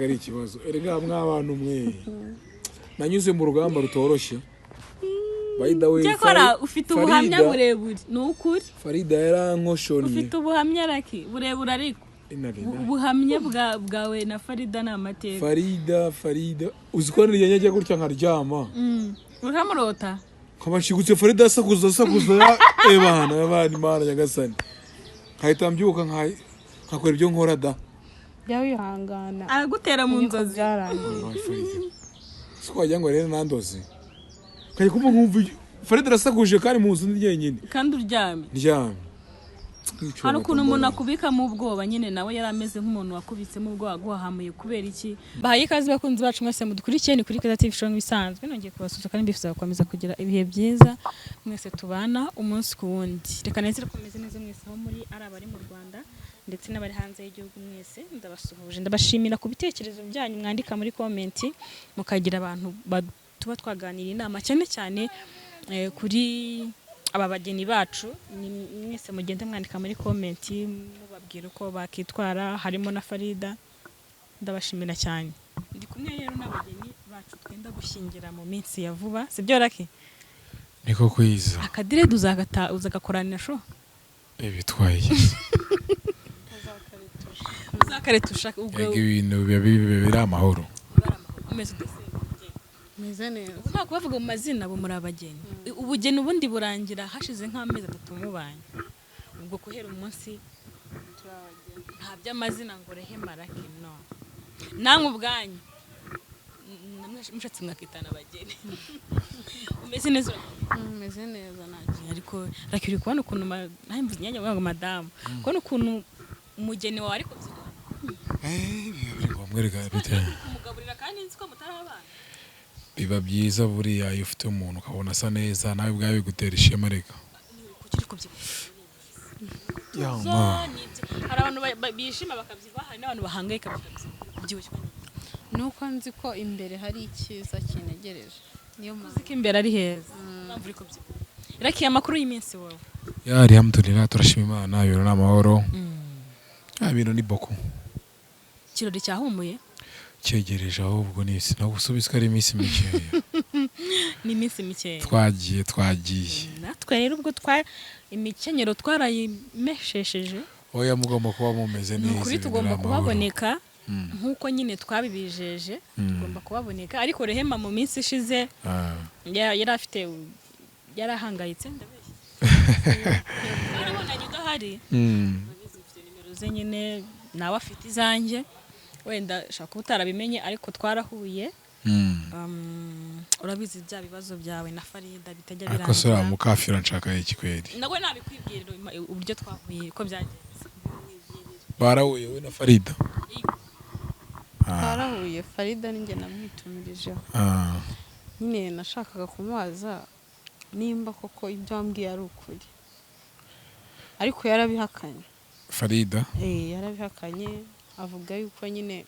Ntabwo ari ikibazo. Erega mw'abantu mwe, nanyuze mu rugamba rutoroshye, by the way. Cyakora ufite ubuhamya burebure, ni ukuri. Farida yarankoshonnye. Ufite ubuhamya, Raki, burebure, ariko ubuhamya bwawe na Farida ni amateka. Farida, Farida, uzi ko nirya njya gutya nkaryama, Uramurota? Nkaba nshigutse Farida asakuza, asakuza, ya ebana abana, Imana nyagasani, nkahita mbyuka nkakora ibyo nkora da. Jya wihangana. Aragutera mu Umenye ko nzozi. byarangiye. Ay, Farida, siko wagira ngo rero nandoze, nkajya kumva nkumva Farida arasakuje kandi mu nzu ndi jyenyine. Kandi uryamye. Ndyamye. Hari ukuntu umuntu akubikamo ubwoba nyine, nawe yari ameze nk'umuntu wakubitsemo ubwoba, aguhahamuye kubera iki. Bahaye ikaze bakunzi bacu mwese mudukurikiye, ni kuri Keza TV Show nk'ibisanzwe. Nongeye kubasuhuza kandi mbifuza gukomeza kugira ibihe byiza mwese tubana umunsi ku wundi. Reka nezere ko mumeze neza mwese aho muri, ari abari mu Rwanda ndetse n'abari hanze y'igihugu, mwese ndabasuhuje. Ndabashimira ku bitekerezo byanyu mwandika muri comment, mukagira abantu tuba twaganira inama, cyane cyane kuri aba bageni bacu. Ni mwese mugende mwandika muri comment mubabwira uko bakitwara, harimo na Farida. Ndabashimira cyane. Ndi kumwe rero n'abageni bacu twenda gushyingira mu minsi ya vuba, sibyo Raki? Niko kwiza. Akadirede uzagakoranira sho. Bitwaye iki? Uzakaretusha ubwo. Ega ibintu biba biri amahoro. Umeze ute se? Meze neza. Ubu nta kubavuga mu mazina, abo muri abageni. Ubugeni ubundi burangira hashize nk'amezi 3 mubanye. Ubwo guhera umunsi nta by'amazina ngo Rehema, Raki, no namwe ubwanyu mushatse mwakitana abageni. Umeze neza? Meze neza, ntacyo. Ariko Raki, uri kubona ukuntu nawe mvuze imyanya ngo madamu, kubona ukuntu umugeni wawe ari kubyibuha. Biba biri ngombwa reka bitewe Kumugaburira kandi nzi ko mutari abana. Biba byiza buriya iyo ufite umuntu ukabona asa neza, nawe ubwawe bigutera ishema reka. Kuki uri kubyibuha? Ya, Zo ma. ni ibyo. Hari abantu bishima bakabyibuha, hari n'abantu bahangayika bakabyibuha. Kubyibushya Nuko nzi ko imbere hari icyiza kintegereje, niyo mpamvu. Uzi ko imbere ari heza, mpamvu uri kubyibuha. Irakiye, amakuru y'iminsi wowe? Ya, alhamdulillah, turashima Imana, ibintu ni amahoro. Ah, ibintu ni boko. Ikirori cyahumuye. Cyegereje ahubwo, ni sinagusubiza ko ari iminsi mikeya. Ni iminsi mikeya. Twagiye, twagiye. Natwe rero ubwo twa imikenyero twarayimeshesheje. Oya, mugomba kuba mumeze Ni neza. ukuri Ibintu tugomba ni amahoro. kuhaboneka nk'uko nyine twabibijeje. Tugomba kuhaboneka, ariko Rehema mu minsi ishize yari afite, yarahangayitse, ndabeshya? Twarabonanye udahari. Urabizi, mfite nimero ze nyine, nawe afite izanjye. Wenda ushobora kuba utarabimenye, ariko twarahuye. Urabizi bya bibazo byawe na Farida bitajya Ariko se uriya birangira. mukafira nshaka iki kweri? Nawe nabikwibwirira uburyo twahuye, uko byagenze. Barahuye we na Farida? Twarahuye, Farida ninjye namwitumirijeho. Nyine nashakaga kumubaza nimba koko ibyo wambwiye ari ukuri, ariko yarabihakanye. Farida? Eh, yarabihakanye, avuga yuko nyine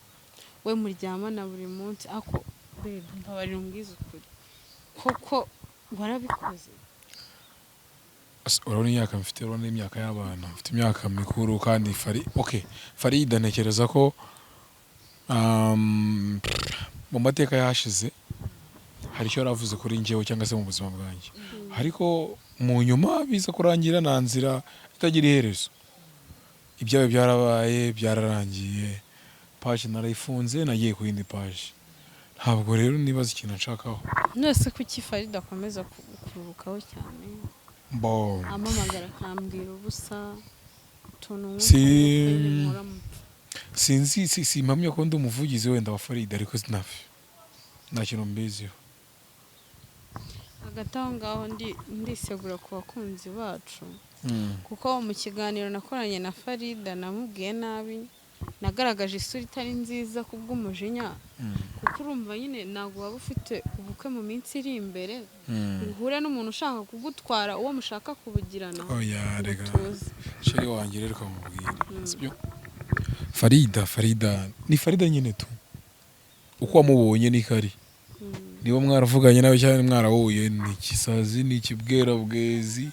we muryamana buri munsi. Ako babe, mbabarira umbwize ukuri, koko warabikoze? Urabona imyaka mfite, urabona imyaka y'abana, mfite imyaka mikuru kandi okay, Farida ntekereza ko mu mateka yashize hari icyo yaravuze kuri njyewe cyangwa se mu buzima bwanjye, ariko mu nyuma biza kurangira nta nzira itagira iherezo. Ibyawe byarabaye, byararangiye, page narayifunze, nagiye ku yindi page. Ntabwo rero nibaza ikintu nshakaho. None kuki Farida akomeza kururukaho cyane? Bo. Ampamagara akambwira ubusa, utuntu nk'utwo nyine mpora mupfa. Sinzi, simpamya ko ndi umuvugizi wenda wa Farida, ariko sinafi nta kintu mbiziho. Hagati aho ngaho ndisegura ku bakunzi bacu, kuko mu kiganiro nakoranye na Farida namubwiye nabi, nagaragaje isura itari nziza kubw'umujinya, kuko urumva nyine ntabwo waba ufite ubukwe mu minsi iri imbere ngo uhure n'umuntu ushaka kugutwara uwo mushaka kubugirana Oya, ngo rega. tuze. Chéri wanjye rero, ukamubwira sibyo, Farida, Farida ni Farida nyine tu, uko wamubonye ni kari. Niba mwaravuganye nawe cyangwa mwarahuye, ni ikisazi, ni ikibwerabwezi,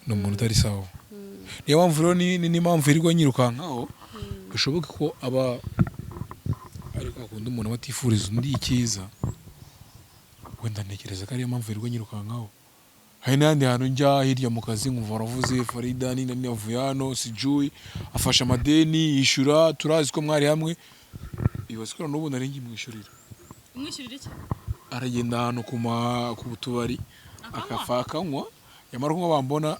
ni umuntu utari sawa. Niyo mpamvu rero ni n'impamvu yirirwa nyirukankaho, bishoboke ko aba Ariko akunda umuntu aba atifuriza undi icyiza. Wenda ntekereza ko ariyo mpamvu yirirwa nyirukankaho. Hari n'ahandi hantu njya hirya mu kazi nkumva baravuze Farida nina avuye hano, sijui afashe amadeni yishyura, turazi ko mwari hamwe. Ibaze ko n'ubu nari ngimwishyurira. Umwishyurira iki? Aragenda ahantu ku tubari akafa akanywa, yamara kunywa bambona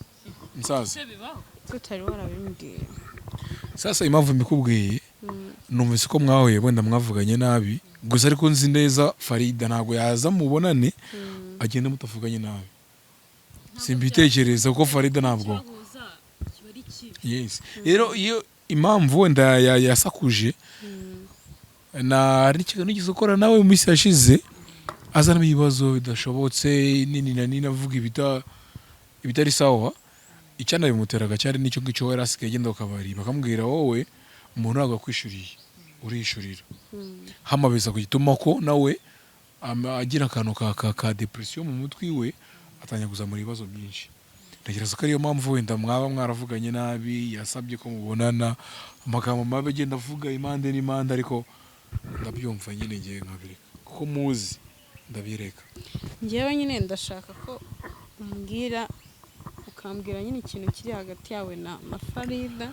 nsaza. Se bibaho? Tutari warabimbwiye. Sasa impamvu mbikubwiye, numvise ko mwahuye wenda mwavuganye nabi gusa, ariko nzi neza Farida ntabwo yaza mubonane agenda mutavuganye nabi. Simbitekereza kuko Farida ntabwo Cyahuza kiba ari kibi. Yes, rero iyo impamvu wenda yasakuje na hari ikiganiro nigeze gukora nawe mu minsi yashize, azanamo ibibazo bidashobotse nini na nini, avuga ibitari sawa. Icyanabimuteraga cyari n'icyo ngicyo, yari asigaye agenda ku kabari bakamubwira: "Wowe umuntu ntabwo akwishyuriye, urishurira." Hamabiza ku gituma ko nawe agira akantu ka depression mu mutwe iwe, atangira kuzamura ibibazo byinshi. Ntekereza ko ariyo mpamvu wenda mwaba mwaravuganye nabi, yasabye ko mubonana, amagambo mabi agenda avuga impande n'impande. Ariko ndabyumva nyine, ngiye nkabireka kuko muzi, ndabireka. Njyewe nyine ndashaka ko umbwira, ukambwira nyine ikintu kiri hagati yawe na Farida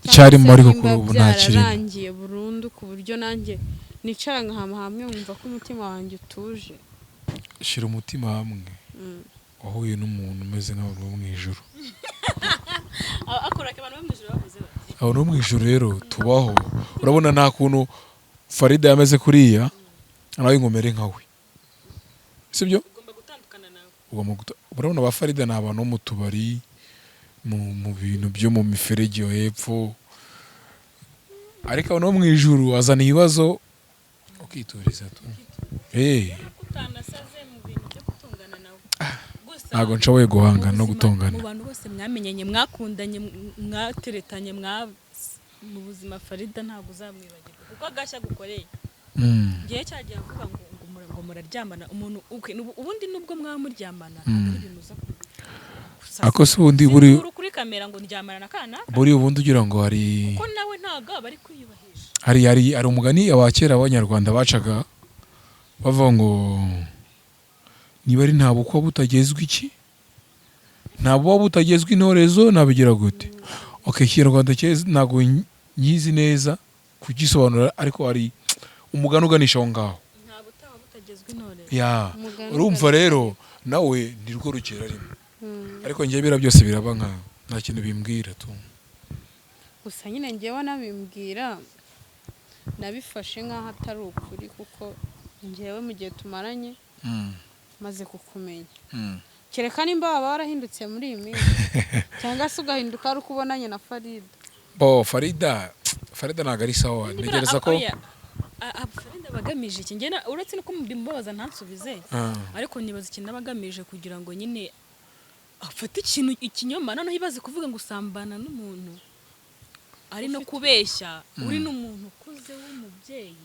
cyangwa Cyarimo se ariko nimba kuri ubu nta kirimo. byararangiye burundu, ku buryo nanjye nicara nkahama hamwe nkumva ko umutima wanjye utuje. Shyira umutima hamwe. Wahuye n'umuntu umeze nk'abantu bo mu ijuru. Akora abantu bo mu ijuru bavuze bati Abantu bo mu ijuru rero tubaho. Urabona nta kuntu Farida yameze kuriya nawe ngo umere nka we, sibyo? Ugomba gutandukana nawe. Urabona ba Farida ni abantu bo mu tubari, mu bintu byo mu miferege yo hepfo, ariko abantu bo mu ijuru azana ibibazo ukituriza tu. Utanasaze mu bintu byo gutungana nawe gusa. Ntabwo nshoboye guhangana no Mu buzima- gutongana. Mu bantu bose mwamenyanye, mwakundanye, mwateretanye, mu buzima, Farida ntabwo uzamwibagirwa kuko agashya gukoreye. Ngiye cyagiye avuga ngo muraryamana umuntu ubundi nubwo mwaba muryamana ntabwo ari ibintu uza Ako se ubundi buri Sinduru kuri kamera ngo ndyamana na kana. Buri ubundi ugira ngo hari Kuko nawe ntabwo aba ari kwiyubahisha. Hari umugani abakera abanyarwanda bacaga bavuga ngo niba ari nta bukwa butagezwa iki, nta buba butagezwa intorezo, nabigira gute? Okay, Ikinyarwanda cyeza ntabwo nyizi neza kugisobanura, ariko hari umugani uganisha aho ngaho. Nta butaha butagezwa intore. Ya. Umugani Urumva uganisha. Rero nawe ni rwo rugero arimo, ariko njye biriya byose biraba nka nta kintu bimbwira tu. Gusa nyine njyewe nabimbwira nabifashe nk'aho atari ukuri, kuko njyewe mu gihe tumaranye maze kukumenya, kereka nimba waba warahindutse muri iyi minsi cyangwa se ugahinduka ari uko ubonanye na Farida. Bo Farida ntabwo ari sawa, ntegereza ko Oya, Farida aba agamije iki? Njye uretse no kumubaza ntansubize, ariko nibaza ikintu aba agamije kugira ngo nyine afate ikintu ikinyoma, noneho ibaze kuvuga ngo usambana n'umuntu ari no kubeshya, uri n'umuntu ukuze w'umubyeyi,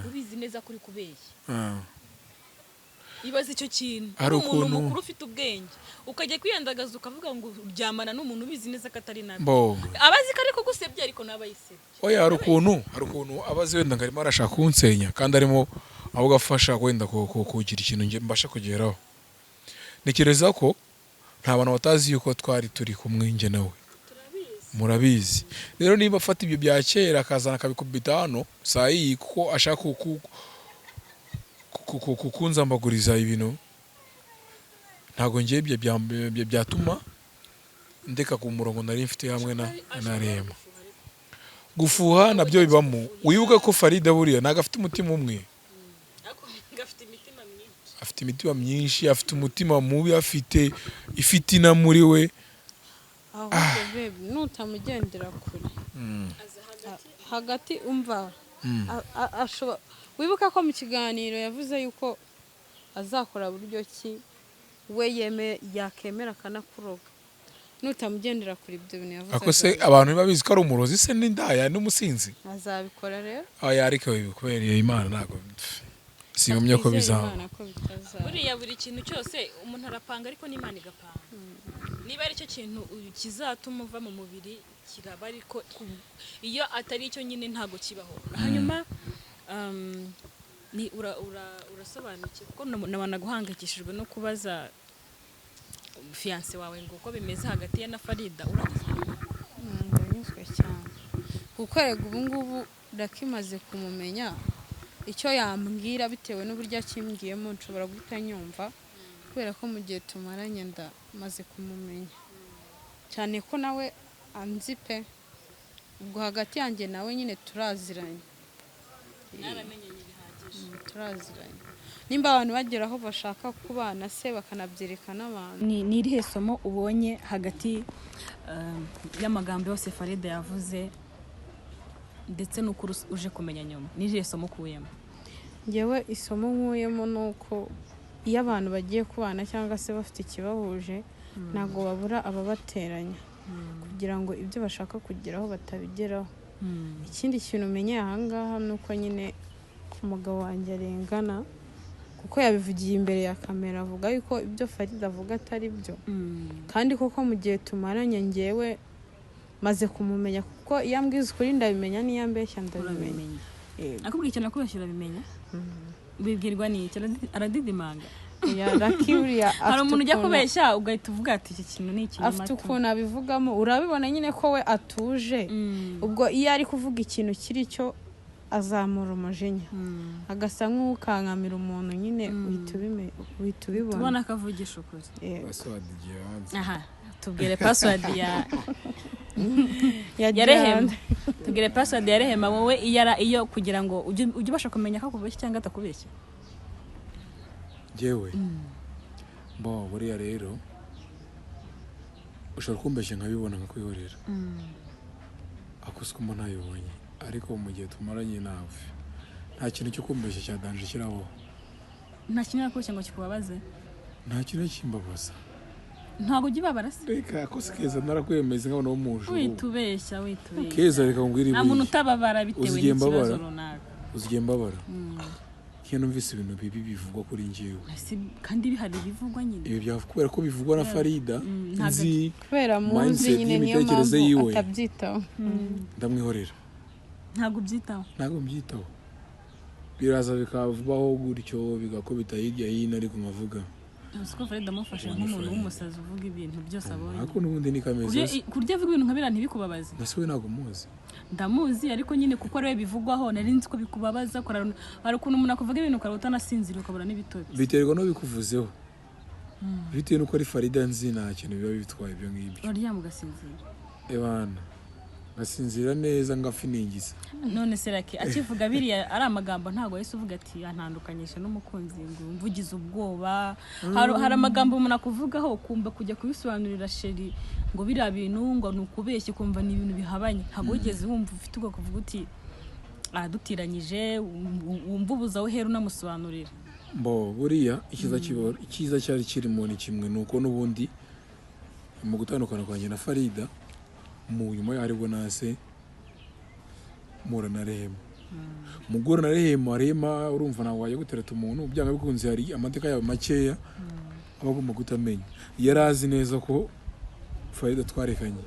ubizi neza ko uri kubeshya. Ibaze icyo kintu. Hari Uri umuntu ukuntu- mukuru ufite ubwenge, ukajya kwiyandagaza ukavuga ngo uryamana n'umuntu ubizi neza ko atari nabi. Bo Abazi ko ari kugusebya, ariko nawe ayisebye. Oya, hari ukuntu abazi wenda ngo arimo arashaka kunsenya kandi arimo ahubwo afasha wenda kugira ikintu njye mbasha kugeraho. Ntekereza ko nta bantu batazi yuko twari turi kumwe njye nawe, murabizi. Rero niba afata ibyo bya kera akazana akabikubita hano saa iyi kuko ashaka kunzambaguriza ibintu, ntabwo ngiye ibyo byatuma ndeka ku murongo nari mfite hamwe na Rema. Gufuha nabyo bibamo. Wibuke ko Farida buriya ntabwo afite umutima umwe. Ariko gafite imitima myinshi. Afite imitima myinshi, afite umutima mubi, afite ifitina muri we. Ahubwo babe, nutamugendera kure Aza hagati. Hagati umva, wibuka ko mu kiganiro yavuze yuko azakora buryo ki we yeme yakemera akanakuroga nutamugendera kure, ibyo bintu yavuze. Ako se abantu babizi ko ari umurozi se n'indaya n'umusinzi? Azabikora rero. Aya, ariko ibi kubera iyo Imana ntabwo simpamya ko Twizere bizaba. Imana ko bitazaba. Buriya buri kintu cyose umuntu arapanga, ariko n'Imana igapanga. Niba ari cyo kintu kizatuma uva mu mubiri kiraba, ariko iyo atari cyo nyine ntabwo kibaho. Hanyuma Ni urasobanukiwe kuko nabona guhangayikishijwe no kubaza fiancé wawe ngo uko bimeze hagati ye na Farida, uranyuzwe? Ndanyuzwe cyane, kuko erega ubu ngubu Lucky imaze kumumenya. Icyo yambwira, bitewe n'uburyo akimbwiyemo, nshobora guhita nyumva, kubera ko mu gihe tumaranye ndamaze kumumenya cyane, ko nawe anzi pe. Ubwo hagati yanjye nawe nyine turaziranye. Mwaramenyanye bihagije. Turaziranye. Nimba abantu bagera aho bashaka kubana se bakanabyereka n'abantu. Ni irihe somo ubonye hagati y'amagambo yose Farida yavuze ndetse n'ukuri uje kumenya nyuma? Ni irihe somo ukuyemo? Ngewe isomo nkuyemo ni uko iyo abantu bagiye kubana cyangwa se bafite ikibahuje, ntabwo babura ababateranya kugira ngo ibyo bashaka kugeraho batabigeraho. Ikindi kintu umenyeye ahangaha ni uko nyine umugabo wanjye arengana, kuko yabivugiye imbere ya kamera, avuga yuko ibyo Farida avuga atari byo. Kandi koko mu gihe tumaranye ngewe maze kumumenya, kuko iyo ambwiza ukuri ndabimenya, n'iyo ambeshya ndabimenya. Urabimenya. Yego. Akubwira ikintu akubeshya urabimenya? Ubibwirwa n'iki? Aradidimanga? Ya, Lucky buriya Hari afite umuntu ujya kubeshya ugahita uvuga ati iki kintu ni ikinyoma. Afite ukuntu abivugamo, urabibona nyine ko we atuje. Ubwo iyo ari kuvuga ikintu kiri cyo, azamura umujinya, agasa nk'ukankamira umuntu nyine, uhita ubibona. Tubona ko avugisha ukuri. Yego. Password igiye hanze. Aha, tubwire password ya Ya ya Rehema. Diane. Tubwire password ya Rehema wowe, iyo ara iyo kugira ngo ujye ubasha kumenya ko akubeshya cyangwa atakubeshya. Njyewe mbo buriya rero ushobora kumbeshya nkabibona nkakwihorera, ako siko mba ntabibonye. Ariko mu gihe tumaranye nawe, nta kintu cyo kumbeshya cya danger kirabaho. Nta kintu yakubeshya ngo kikubabaze? Nta kintu kimbabaza. Ntabwo ujya ubabara se? Reka, ako si keza, narakwemeza nkabona wo mu ijuru. Witubeshya, witubeshya. Keza, reka nkubwire. Nta muntu Iburiya utababara bitewe Uzi igihe n'ikibazo mbabara? runaka. Uzi igihe mbabara? Iyo numvise ibintu bibi bivugwa kuri njyewe. Kandi bihari bivugwa nyine. Ibi bya kubera ko bivugwa na Farida, Ntabwo nzi Kubera muzi mindset nyine, niyo y'imitekerereze mpamvu yiwe. atabyitaho. Ndamwihorera. Ntabwo ubyitaho? Ntabwo mbyitaho. Biraza bikabaho gutyo, bigakubita hirya hino, ariko nkavuga Uzi ko Farida amufashe Uwo ni nk'umuntu Farida. w'umusazi uvuga ibintu byose abonye. Ariko n'ubundi ni kameze. Kurya avuga ibintu nka biriya ntibikubabaze? Nase we ntabwo muzi. Ndamuzi, ariko nyine kuko ariwe bivugwaho, nari nzi ko bikubabaza. Hari ukuntu umuntu akuvuga ibintu ukaba utanasinzira, ukabura n'ibitotsi. Biterwa n'ubikuvuzeho. Bitewe n'uko ari Farida nzi, nta kintu biba bitwaye ibyo ngibyo. Uraryama ugasinzira? Ebana, ngasinzira neza, ngafiningiza. None se Lucky, akivuga biriya ari amagambo, ntabwo wahise uvuga ati antandukanyije n'umukunzi, ngo wumve ugize ubwoba? Hari amagambo umuntu akuvugaho ukumva kujya kubisobanurira chéri ngo biriya bintu ngo ni ukubeshya, ukumva ni ibintu bihabanye. Ntabwo wigeze wumva ufite ubwo kuvuga uti aradutiranyije, wumva ubuze aho uhera unamusobanurira? Mbo buriya icyiza cyari kirimo ni kimwe, ni uko n'ubundi mu gutandukana kwanjye na Farida, mu nyuma yaho aribwo nase mpura na Rehema. Mu guhura na Rehema, Rehema urumva ntabwo wajya gutereta umuntu byanga bikunze hari amateka yabo makeya aba agomba kutamenya. Yari azi neza ko Farida twarekanye,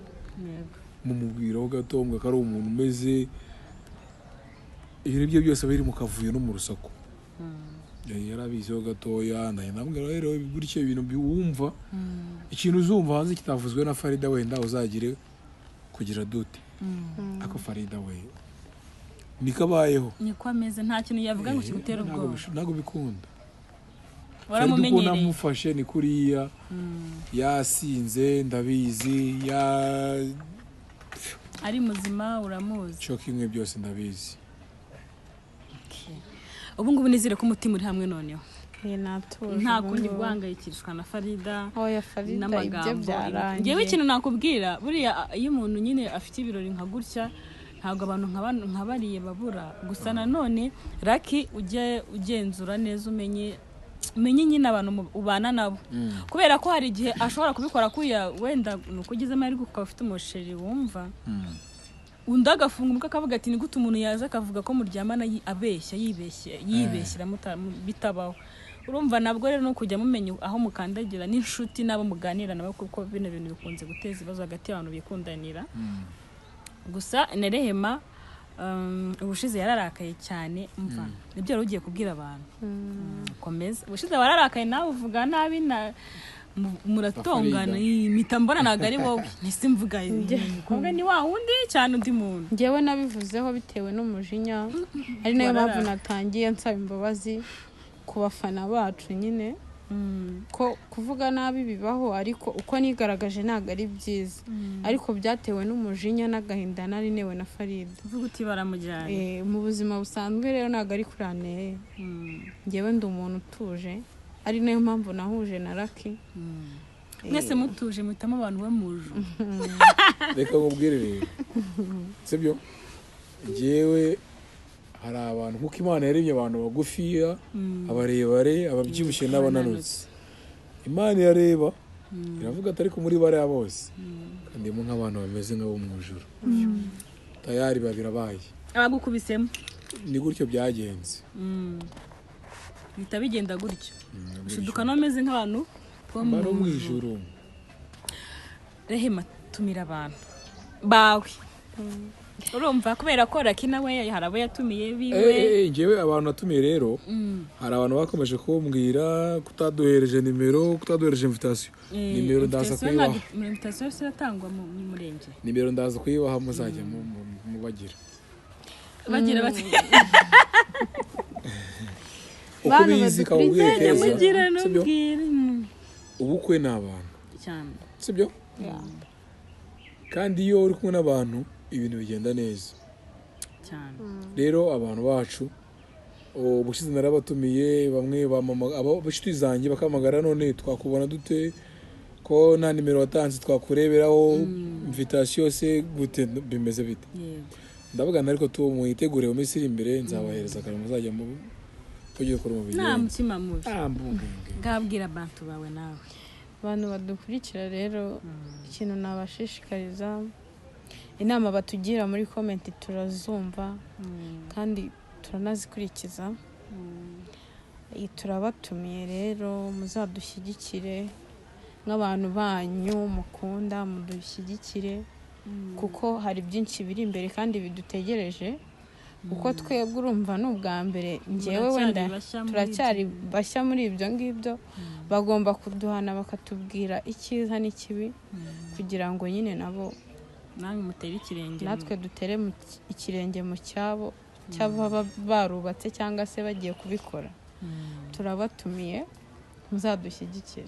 mumubwiraho gato ngo ko ari umuntu umeze, ibintu bye byose biri mu kavuyo no mu rusaku. Yari yarabiziho gatoya. Ndamubwira rero gutyo, ibintu wumva, ikintu uzumva hanze kitavuzwe na Farida, wenda uzagire kugira dute, ako Farida we niko abayeho. Niko ameze, nta kintu yavuga ngo kigutere ubwoba. Ntabwo bikunda. Farida uko Waramumenyereye. namufashe ni kuriya, yasinze ndabizi, ya Ari muzima uramuzi. Cyo kimwe, byose ndabizi. Ubu ngubu nizere ko umutima uri hamwe noneho. Eh, natuje Nta ubu kundi ngubu. guhangayikishwa na Farida Oya, Farida ibyo n'amagambo. byarangiye. Ngewe ikintu nakubwira, buriya iyo umuntu nyine afite ibirori nka gutya, ntabwo abantu nka bariya babura. Gusa nanone Lucky, ujye ugenzura neza, umenye nyine abantu ubana nabo, kubera ko hari igihe ashobora kubikora kuriya, wenda ni uko ugize amahirwe ukaba ufite umuchéri wumva, undi agafunga umutwe akavuga ati ni gute umuntu yaza akavuga ko muryamana abeshya, yibeshye, yibeshyira bitabaho. Urumva nabwo rero ni ukujya mumenya aho mukandagira n'inshuti n'abo muganira nabo, kuko bino bintu bikunze guteza ibibazo hagati y'abantu bikundanira. Gusa na Rehema Ubushize yararakaye cyane, mva nibyo wari ugiye kubwira abantu. Komeza. Ubushize wararakaye nawe uvuga nabi na muratongana. Farida. Mpita mbona ntabwo ari wowe, ntise mvuga uyu mukobwa ni wa wundi cyane undi muntu. Njyewe nabivuzeho bitewe n'umujinya, ari nayo mpamvu Wararakaye. natangiye nsaba imbabazi ku bafana bacu nyine, ko kuvuga nabi bibaho, ariko uko nigaragaje ntabwo ari byiza, ariko byatewe n'umujinya n'agahinda nari newe na Farida. Uvuga uti baramujyanye. Mu buzima busanzwe rero ntabwo ari kuri aneye. Njyewe ndi umuntu utuje, ari nayo mpamvu nahuje na Lucky. Mwese mutuje, muhitamo abantu bo mu ijuru. Reka nkubwire rero, sibyo? Njyewe hari abantu, nkuko Imana yaremye abantu bagufiya, abarebare, ababyibushye n'abananutse, Imana irareba iravuga ati: "Ariko muri bariya bose ndimo nk'abantu bameze nk'abo mu ijuru." Tayari babirabaye. Abagukubisemo. Ni gutyo byagenze. Bihita bigenda gutyo. Gutyo. Ushiduka n'umeze nk'abantu bo bari mu mu ijuru. Rehema, tumira abantu bawe. Urumva, kubera ko Lucky nawe hari abo yatumiye biwe. Njyewe abantu natumiye rero, hari abantu bakomeje kumbwira kutaduhereje nimero, kutaduhereje invitation. Nimero ndaza Invitation kuyibaha. Invitation yose iratangwa mu murenge. Nimero ndaza kuyibaha, muzajya mubagira. Bagira bati Uko Bantu bizi kawubwiye badukurikira. keza, mugira sibyo? n'ubwire. Ubukwe ni abantu, Cyane. sibyo? Kandi iyo uri kumwe n'abantu ibintu bigenda neza. Cyane. Rero abantu bacu, ubushize narabatumiye, bamwe inshuti zanjye bakamagara: "None twakubona dute ko nta nimero watanze twakureberaho invitation se? Gute bimeze bite?" Ndavuga nti: "Ariko tu muyitegure, mu minsi iri imbere nzabahereza akantu muzajya mu tugiye gukora mu Nta bigenze." mutima mubi. Nta mbungenge. Ngabwira abantu bawe nawe. Abantu badukurikira rero, ikintu nabashishikariza, inama batugira muri comment turazumva kandi turanazikurikiza. Turabatumiye rero, muzadushyigikire nk'abantu banyu mukunda, mudushyigikire kuko hari byinshi biri imbere kandi bidutegereje, kuko twebwe urumva ni ubwa mbere njyewe Muracyari wenda bashya muri turacyari ibyo. bashya muri ibyo ngibyo. Bagomba kuduhana bakatubwira icyiza n'ikibi kugira ngo nyine nabo Namwe mutere ikirenge. Natwe dutere ikirenge mu cyabo cy'ababa barubatse cyangwa se bagiye kubikora. Turabatumiye, muzadushyigikire.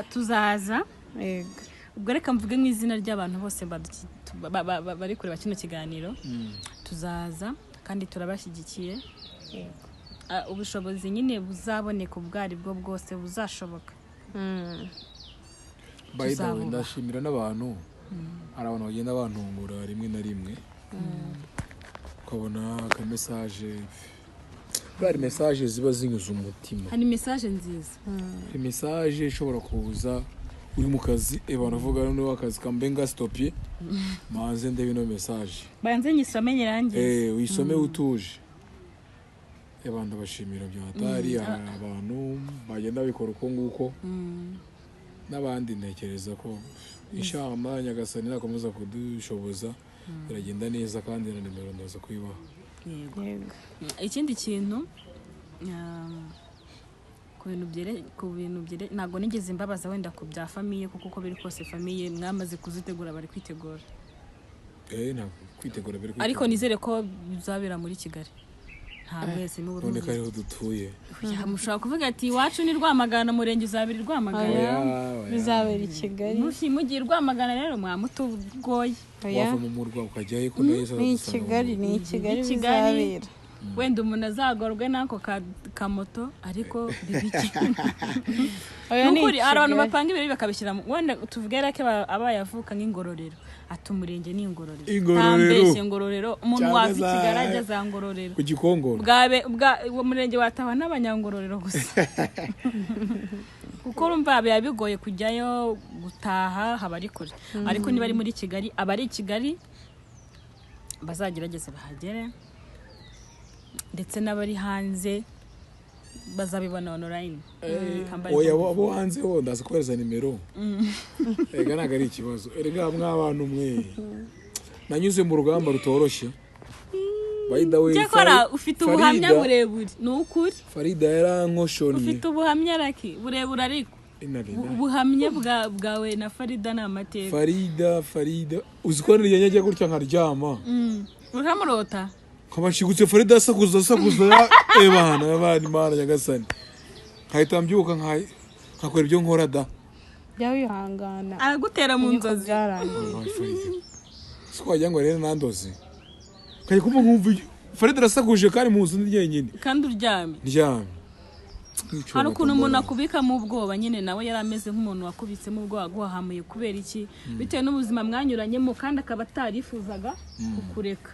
Tuzaza. Yego. Ubwo reka mvuge mu izina ry'abantu bose bari kureba kino kiganiro: tuzaza kandi turabashyigikiye. Yego. Ubushobozi nyine buzaboneka ubwo ari bwo bwose buzashoboka. By the way, Tuzabubaha. ndashimira n'abantu, hari abantu bagenda bantungura rimwe na rimwe, ukabona aka message. Buriya hari message ziba zinyuze umutima. Hari message nziza. Hari message ishobora kuza uri mu kazi, abantu uvuga: "Noneho akazi kambe ngasitopye, manze ndebe ino message." Banze nyisome nyirangize. Uyisome utuje. Abantu ndabashimira bya hatari. Hari abantu bagenda babikora uko nguko, n'abandi ntekereza ko inshallah Nyagasani nakomeza kudushoboza biragenda neza, kandi na nimero ndaza kuyibaha. Yego. Yego. Ikindi kintu, ku bintu byere, ntabwo nigeze mbabaza wenda ku bya famille, kuko uko biri kose famille mwamaze kuzitegura, bari kwitegura. Ntabwo kwitegura biri Ariko kwitegura. nizere ko bizabera muri Kigali, nta mwese muba None ko ariho dutuye. Mushobora kuvuga ati: "Iwacu ni Rwamagana, umurenge uzabera i Rwamagana." Oya. Oya, oya. Bizabera i Kigali. Mugiye i Rwamagana rero mwamutugoye. Oya. Wava mu murwa ukajyayo ko nayo Ni i Kigali, ni i Kigali. Ni i Kigali. Bizabera. Wenda umuntu azagorwe n'ako kamoto, ariko bibiki. Oya, ni i Nukuri hari abantu Kigali. bapanga ibirori bakabishyira wenda tuvuge reke abaye avuka nk'Ingororero, ati umurenge ni Ingororero. Ingororero. Ntambeshye, Ngororero, umuntu Cyangwa wava i Kigali ajya za Ngororero. Ku Gikongoro. Bwabe bwa uwo murenge watahwa n'abanyangororero gusa, kuko urumva biba bigoye kujyayo, gutaha haba ari kure. Ariko niba ari muri Kigali, aba ari i Kigali bazagerageze bahagere, ndetse n'abari hanze bazabibona online. Kambari. Oya, abo hanze bo ndaza kohereza nimero. Erega ntabwo ari ikibazo, erega mw'abantu mwe. Nanyuze mu rugamba rutoroshye, by the way. Cyakora ufite ubuhamya Farida- burebure, ni ukuri. Farida yarankoshoniye. Ufite ubuhamya, Raki, burebure, ariko Inarina. ubuhamya bwawe na Farida ni amateka. Farida, Farida, uzi ko nirya njya gutya nkaryama, Uramurota. Nkaba nshigutse Farida asakuza, asakuza, ebana abana, Imana nyagasani, nkahita mbyuka nkakora ibyo nkora da. Jya wihangana. Aragutera mu Umenye ko nzozi. byarangiye. Ay, Farida, si ko wagira ngo rero nandoze, nkajya kumva nkumva Farida arasakuje kandi mu nzu ndi jyenyine. Kandi uryamye. Ndyamye. Hari ukuntu umuntu akubikamo ubwoba nyine, nawe yari ameze nk'umuntu wakubitsemo ubwoba, aguhahamuye kubera iki? Bitewe n'ubuzima mwanyuranyemo, kandi akaba atarifuzaga kukureka,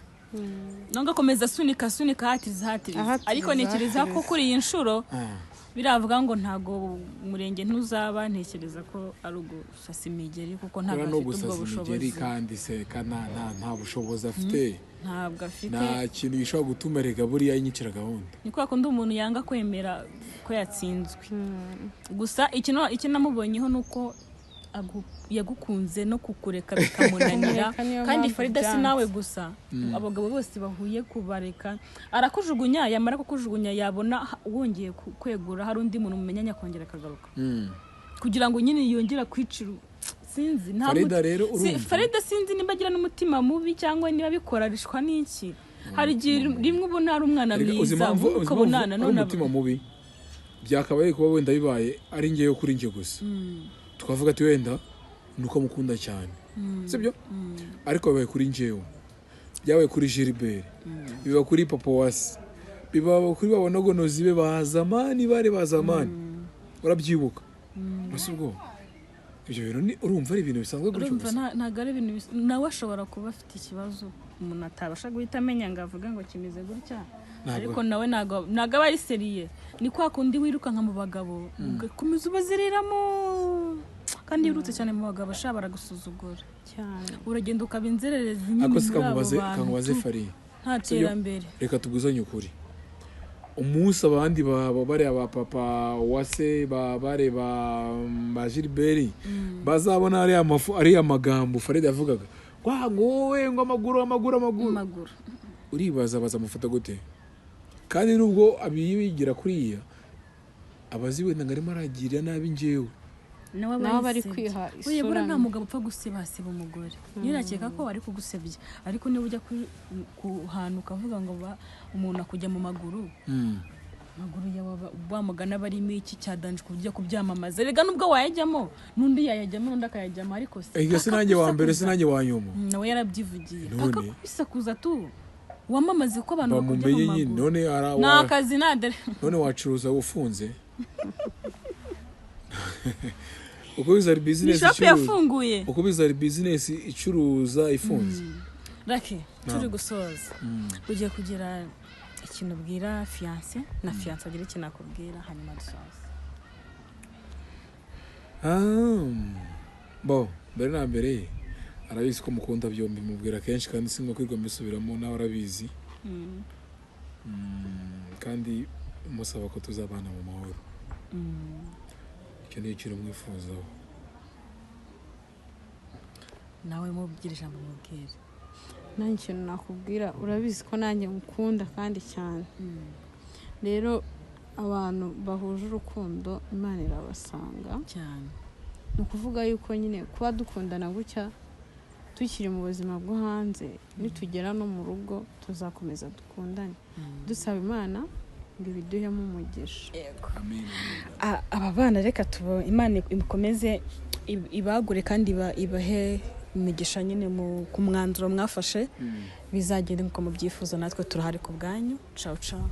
nubwo akomeza asunika, asunika, ahatiriza, ahatiriza. Ahatiriza, Ariko ntekereza ko ahatiriza. kuri iyi nshuro biravuga ngo ntago umurenge ntuzaba, ntekereza ko ari ugusasa imigeri, kuko ntabwo Ntabwo afite ubwo gusasa imigeri bushobozi. Kandi se ka nta bushobozi afite. Ntabwo afite. Nta kintu gishobora gutuma erega buriya yinyicira gahunda. Ni kwa kundi umuntu yanga kwemera ko yatsinzwe. Gusa icyo namubonyeho ni uko yagukunze, no kukureka bikamunanira. Kumureka niyo Kandi mpamvu Farida si byanze. nawe gusa, abagabo bose bahuye kubareka, arakujugunya, yamara kukujugunya yabona wongeye kwegura hari undi muntu mumenyanye, akongera akagaruka kugira ngo nyine yongere kwicira, sinzi nta Farida rero urumva. Farida sinzi niba agira n'umutima mubi cyangwa niba abikoreshwa n'iki. Hari igihe rimwe ubona ari umwana Erega uzi mwiza, impamvu, ubundi uzi ukabona impamvu ari nanone umutima mubi? Byakabaye kuba wenda bibaye ari ngewe kuri njye gusa, tukavuga ati wenda ni uko mukunda cyane, sibyo? Ariko bibaye kuri njyewe, byabaye kuri Gilbert, biba kuri Papa Wasi, biba kuri babanogonozi be ba zamani, bari ba zamani, urabyibuka? Mbese ubwo ibyo bintu ni urumva ari ibintu bisanzwe gutyo Urumva gusa? ntabwo ari ibintu nawe ashobora kuba afite ikibazo umuntu atabasha guhita amenya ngo avuge ngo kimeze gutya. Ariko nawe ntabwo aba ari sérieux. Ni kwa kundi wirukanka mu bagabo, ugakomeza ubazereramo, kandi iyo wirutse cyane mu bagabo ashobora baragusuzugura. Cyane. Uragenda ukaba inzererezi nyine Ariko se muri abo kankubaze, bantu kankubaze tu. Fari. Nta terambere. Reka tubwizanye ukuri, umunsi abandi baba bariya ba Papa Wase, ba bareba ba Gilbert, bazabona ariya mafu, ariya magambo Farida yavugaga ngo wowe ngo amaguru, amaguru, amaguru, Amaguru. uribaza bazamufata gute? Kandi nubwo abiyigira kuriya, abazi wenda ngo arimo aragirira nabi njyewe. Nawe Nawe aba ari yisebya. kwiha Oya, isura buriya nta mbi. mugabo upfa gusebaseba umugore. Niyo nakeka ko ari kugusebya, ariko niba ujya ku hantu ukavuga ngo umuntu akujya mu maguru, amaguru yawe wa mugani aba arimo iki cyadanje ku buryo kubyamamaza? Rega nubwo wayajyamo, n'undi yayajyamo, n'undi akayajyamo, ariko se Ega paka sinanjye wa mbere, kusakuza. Sinanjye wa nyuma. Nawe yarabyivugiye. None? Paka kubisakuza tu, wamamaze ko abantu bakujya Bamumenye mu nyine. maguru. None Ni akazi nadere. None wacuruza ufunze? Uko biza ari Ni business shop icuruza yafunguye. Uko biza ari business icuruza ifunze. Rake, turi gusoza, ugiye kugira ikintu ubwira fiancé, na fiancé agira ikintu akubwira, hanyuma dusoza. Ah, bo mbere na mbere arabizi ko mukunda byombi, mubwira kenshi kandi singo kwirwa mbisubiramo, nawe arabizi. Kandi musaba ko tuzabana mu mahoro. Icyo ni ikintu mwifuzaho. Nawe mubwire ijambo, mubwire. Nanjye ikintu nakubwira, urabizi ko nanjye ngukunda kandi cyane. Rero abantu bahuje urukundo Imana irabasanga. Cyane. Ni ukuvuga yuko nyine kuba dukundana gutya tukiri mu buzima bwo hanze, nitugera no mu rugo tuzakomeza dukundane, dusaba Imana ngo ibiduhemo umugisha. Yego. Amen. Aba bana reka tuba Imana ikomeze ibagure kandi ibahe imigisha nyine ku mwanzuro mwafashe, bizagende nk'uko mubyifuza. Natwe turahari ku bwanyu. Ciao ciao.